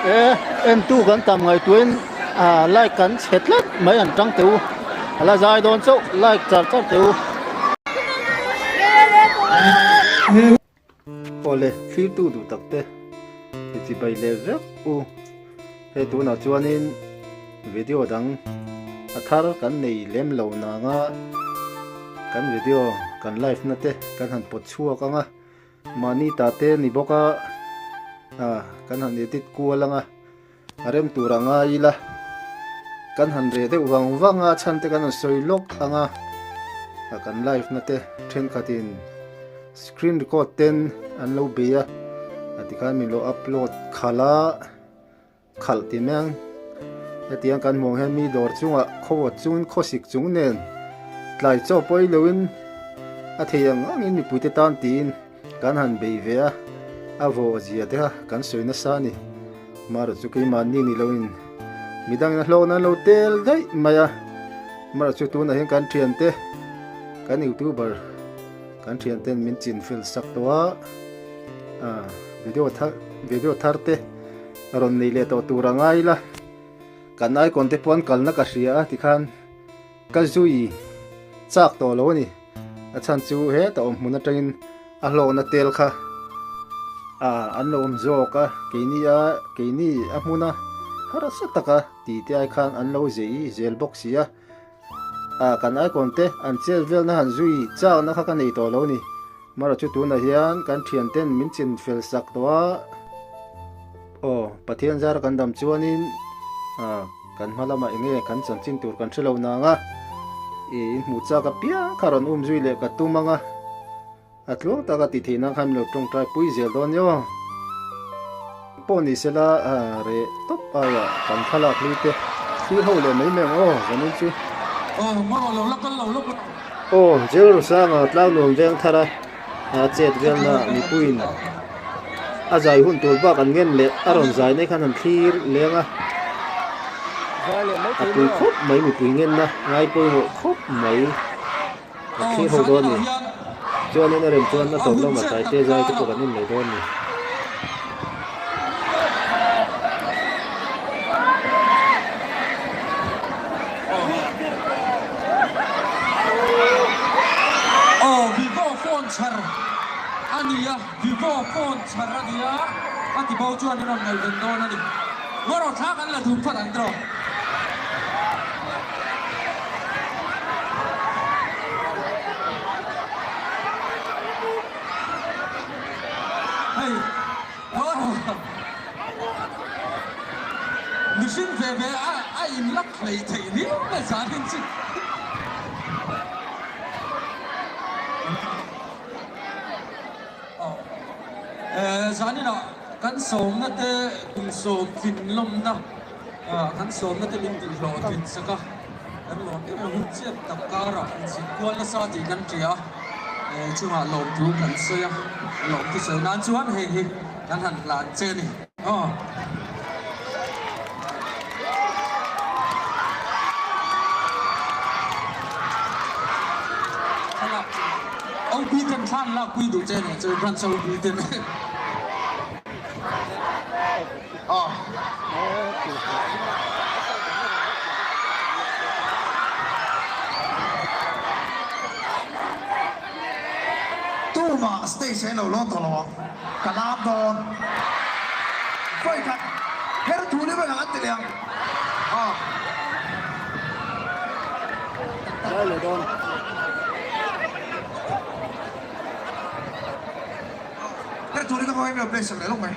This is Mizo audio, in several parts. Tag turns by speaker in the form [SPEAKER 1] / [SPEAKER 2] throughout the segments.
[SPEAKER 1] E entu kan tam ngaihtuahin ah like kan chhe tlat mai an tang teh u a la zai dawn chauh like char char teh u. Awle thlirtu duh tak te i chibai leh vek u hei tunah chuanin video dang a thar kan nei lem lo nanga kan video kan live na te kan han pawt chhuak ang a mahni ta te ni bawk a ah kan han edit kual ang a. A rem tur a ngai ila, kan han reh deuh vang vang a, chhan te kan han sawi lawk ang a, a kan live na te thenkhatin screen record ten an lo bei a, a tikhan min lo upload khalh a, khalh ti mai ang, hetiang kan hmuh ang hian mi dawr chungah khawvawt chungin khawsik chung nen tlai chaw pawh loin a thei ang angin mipuite tan tiin. Kan han bei ve a, a vaw zia te kha kan sawi nasa a ni. Marawh chu keimahni ni loin midangin a hlawkna an lo tel daih mai a. Marawh chu tunah hian kan thiante, kan youtuber kan thianten min chin fel sak tawh a, ah video thar video thar te a rawn nei leh tawh tur a ngai ila. Kan icon te pawh an kalna ka hria a tikhan ka zui chak tawh lo a ni. A chhan chu hetah awm hmun atangin a hlawhna tel kha ah an lo awm zawk a, keini a keini a hmuna harsa taka tih te ai khan an lo zei zel bawk si a, ah kan icon te an chet velna han zui chakna kha ka nei tawh lo ni. Mara chu tunah hian kan thianten min chin fel sak tawh a, aw Pathian zara kan dam chuanin ah kan hma lamah eng nge kan chanchin tur kan hre lo nang a, i inhmuh chak apiang kha rawn um zui leh ka tum ang a, a tluang taka tih theih nan khan min lo tawngtai pui zel dawn nia aw. Pawh ni sela reh tawp aia kan thlalak hlui te thlir ho leh mai mai ang aw zanin chu.
[SPEAKER 2] Aw maw lo la kal lo lawk a.
[SPEAKER 1] Aw Jail Rusanga Tlangnuam veng thara a chet velna mipuiin a zai hun tur bak an ngen leh a rawn zai nei khan han thlir leng a, a pui khawp mai mipui ngenna ngai pawimawh khawp mai. A thlir ho dawn ni. Chuanin a rem chuan a tawp lamah tlai te zai te pawh kan en leh dawn ni.
[SPEAKER 2] Aw Vivo phone chhar a ni a, Vivo phone chhar a ni a, a ti bo chuan in rawn ngaihven dawn a ni. Ngaw thla kan la dun phawt ang tawh. Hei mihring ve ve a a in lak hlei theih riau mai zan in chu. Zaninah kan sawmna te kum sawm tlin lawmna Kan sawmna te min tihhlawh tlin sak a, kan lawm em em hun chiat tak karah inzin kual nasa tih kan tia a, chungah lawmthu kan sawi a, lawmthu sawi nan chuan hei hi kan han hlan che a ni. Aw. Thlalak OB ten thla an lakpui duh che a ni, chu branch OB ten.
[SPEAKER 3] Tumah stage ah in lo lawn tawh lo ang, ka lam dawn. Vawi khat her thu ni vek ang an ti leh ang. Her thu ni ka hmang em em play sak leh lawk mai.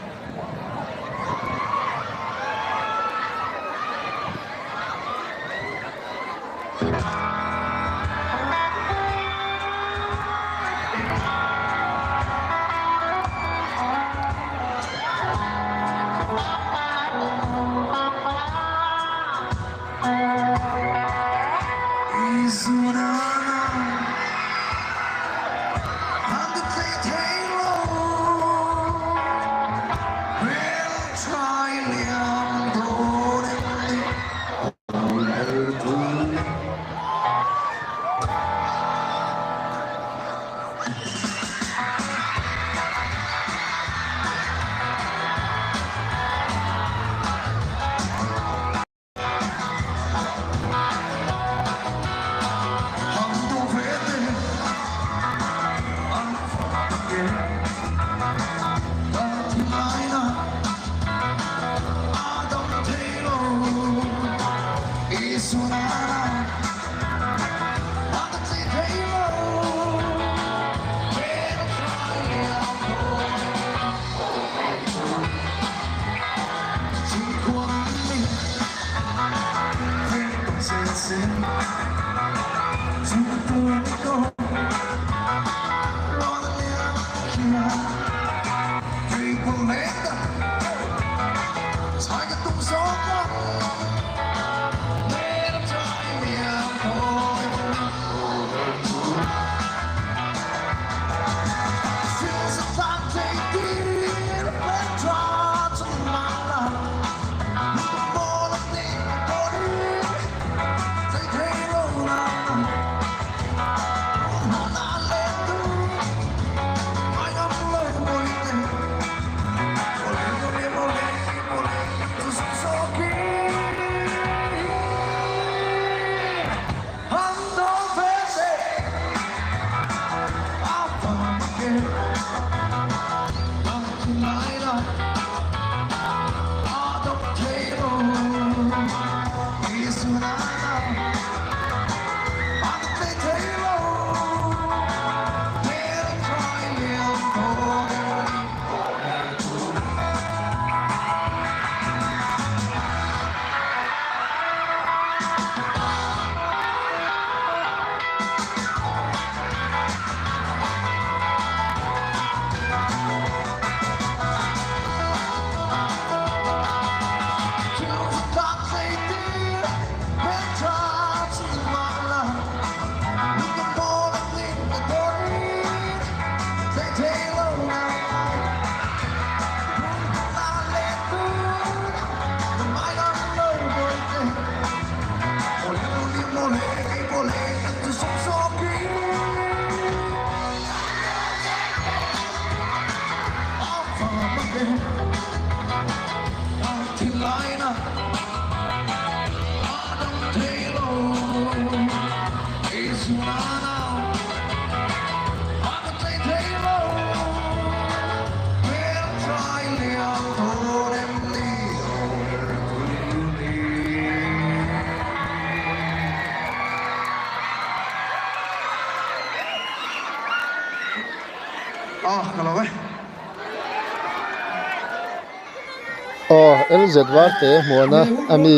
[SPEAKER 1] Aw LZ Varte hmuahna a mi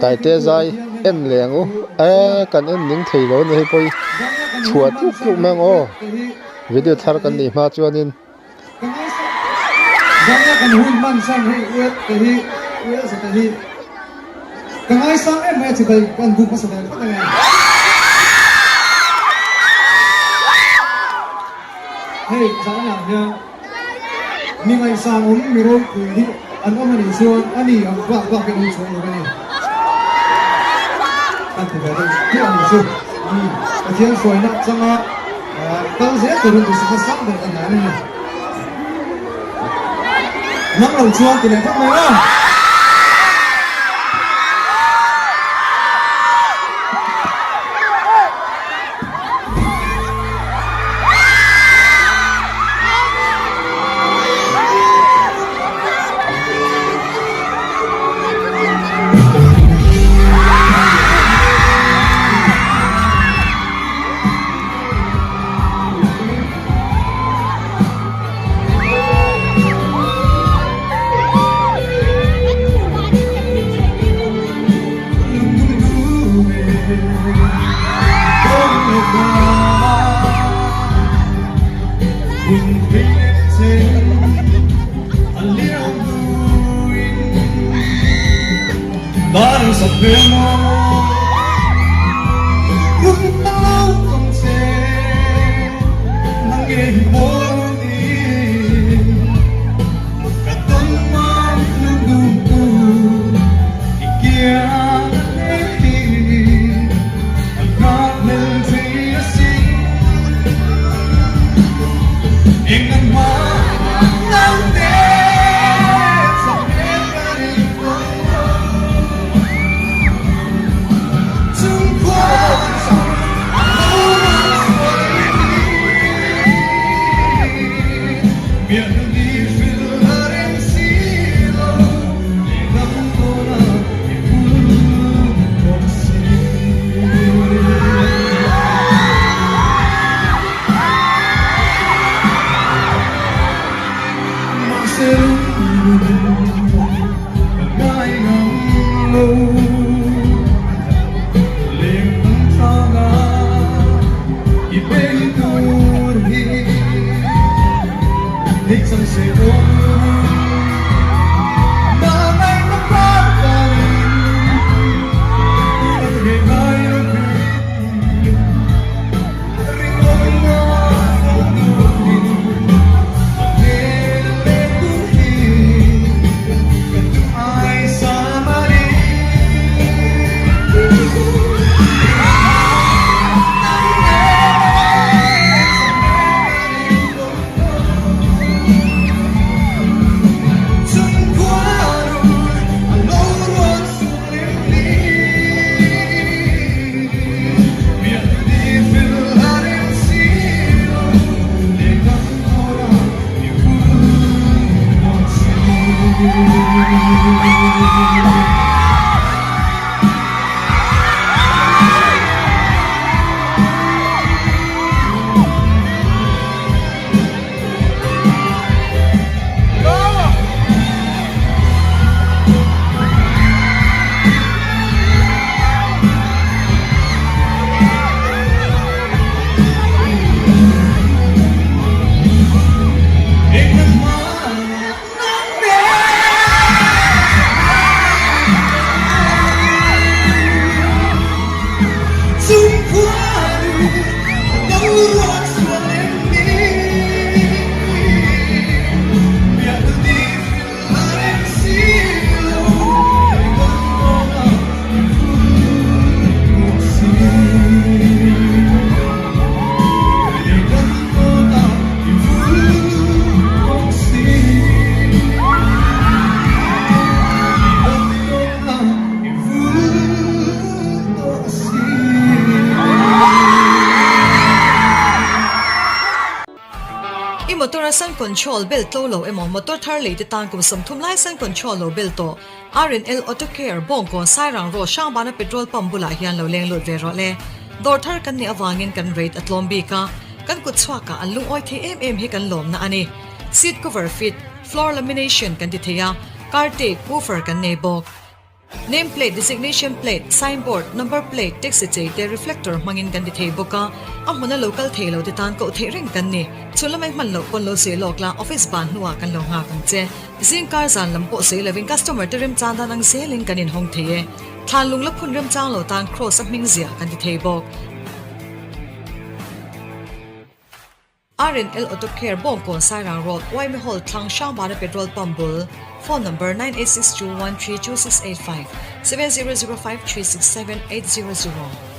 [SPEAKER 1] Taite zai en leh ang u e kan en ning thei lo a ni hei pawh hi chhuah tluk tluk mai ang aw video thar kan nih hma chuanin.
[SPEAKER 4] Mi ngaihsang awm mi ropui hi an awm a nih chuan a ni ang bak bak hi an awm chhuak lo a ni. Kan ti ve deuh duah a nih chu. Mi Pathian hruaina changa kal zel turin duhsakna sang ber kan hlan a ni. Nang lo chuan ti leh phawt mai a.
[SPEAKER 5] I motor a sun control bel tlo lo emaw motor thar lei te tan kum 30 lai sun control lo bel tawh RNL Auto Care Bawngkawn Sairang Road Hrangbana petrol pump bulah hian lo leng lut ve rawh le. Dawr thar kan nih avangin kan rate a tlawm bik a, kan kut chhuakah an lungawi thei em em hi kan lawmna a ni. Seat cover fit, floor lamination kan ti thei a, car tape, woofer kan nei bawk. Name plate, designation plate, sign board, number plate, taxi chei te reflector hmangin kan ti thei bawk a, a hmuna lo kal thei lo te tan koh theih reng kan ni. Chhun lamai hman loh pawn lo sawi lawk la, office ban hnuah kan lo nghak ang che. Zing kar zan lam pawh sawi lovin customer te remchang dan ang zelin kan inhawng thei e. Thlan lung la phun remchang lo tan cross a hming ziah kan ti thei bawk. RNL Auto Care Bawngkawn Sairang Road, Yma Hall thlang Hrangbana Petrol Pump bul, Phone number 9862132685, 7005367800.